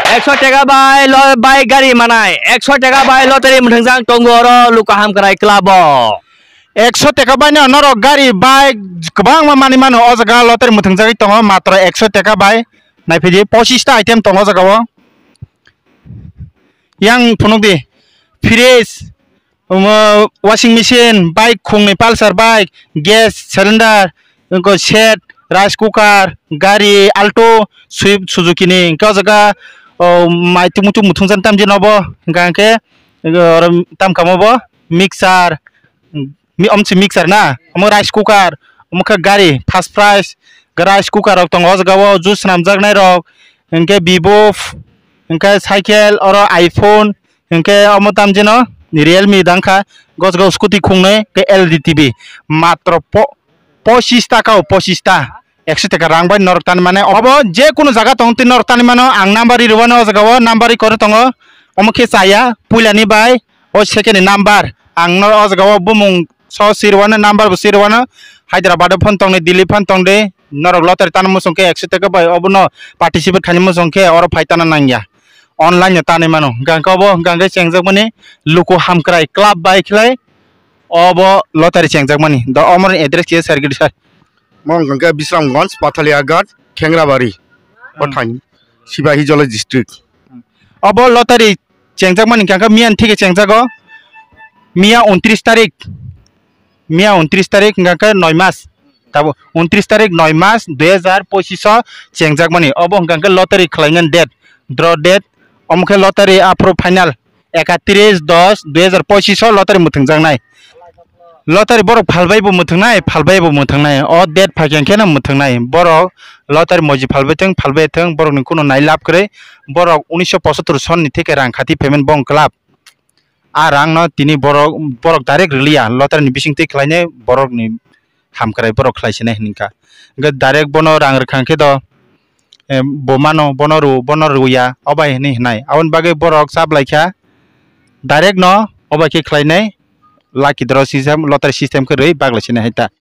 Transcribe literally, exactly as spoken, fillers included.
Ekso teka bai lo-, bai gari manai, ekso teka bai lottery mwthwngjak tongo oro Luku Hamkrai club o. Ekso teka bai no norok gari, bike kwbangma manwi mano o jaga lottery mwthwngjagwi tongo, matro ekso teka bai. Naiphidi pochista item tongo o jaga o. Yang phunukdi, fridge, omo washing machine, bike khungni Pulsar bike, gas cylinder, wngkha set, rice cooker, gari Alto, Swift, Suzuki ni, wngkha o jaga, o, mai tumung tumung thungsan tamjin obo, hwnkha hwnkhe, oro tamkha obo mixer, mi-, omo se mixer na, omo rice cooker, omo khe gari first prize, rice cooker rok tongo o jaga o, juice swnamjaknai rok, hwnkhe Vivo, hwnkhe cycle, oro iPhone, hwnkhe omo tamjino Realme dangkha, gos go scooty khungnwi, hwnkhe L E D T V, matro po-, pochis taka o, pochis ta, ekso taka rang bai norok tani mane. Obo je kunu jaga tong twi norok tani mano, ang number ri rwano o jaga o, number ri koro tongo, omo khe chaya, puilani bai, o second ni number, ang no o jaga o bumung so sirwano, number bo sirwano, Hyderabad o phone tongni, Delhi phone tongdi, norok lottery tani muchung khe ekso taka bai obono participate khaini muchung khe oro phai tana nangya. Online no tanwi mano. Hwnkha hwnkhe obo hwnkha hwnkhe chengjakmani Luku Hamkrai club bai khlai obo lottery chengjakmani. Do omorni address khe sir gidi sir. Mo hwnkha hwnkhe Bisramganj, Pathaliaghat, Khengrabari. O thani Sipahi Jolai district. Obo lottery chengjakmani hwnkha hwnkhe miyan thike chengjago. Miya untris tarik. Miya untris tarik hwnkha khe noi mas, tabo untris tarik noi mas dui hajar pochis o chengjakmani. Obo hwnkha khe lottery khlainani date, draw date, omo khe lottery aphuru final ekatris dos dui hajar pochis o lottery mwthwngjaknai. Lottery borok phalbai bo mwthwngnai, phalbai bo mwthwngnai. O date phaikha khe no mwthwngnai. Borok lottery moji phalbai thwng, phalbai thwng, borokni kuno nai lab kwrwi. Borok unisho pochottor sonni theke rang khati payment bong club. A rang no tini borok, borok direct rwliya, lottery ni bising twi khlainai borok ni hamkrai borok khlai sinai hwnkha. Hwnkhe direct bono rang rwkha hwnkhe do, eh, bo mano, bono rw-, bono rwya, obai hinwi hinai. Aboni bagwi borok chaplaikha, direct no obai khe khlainai, lucky draw system, lottery system khe rwi baglai sinai hai ta.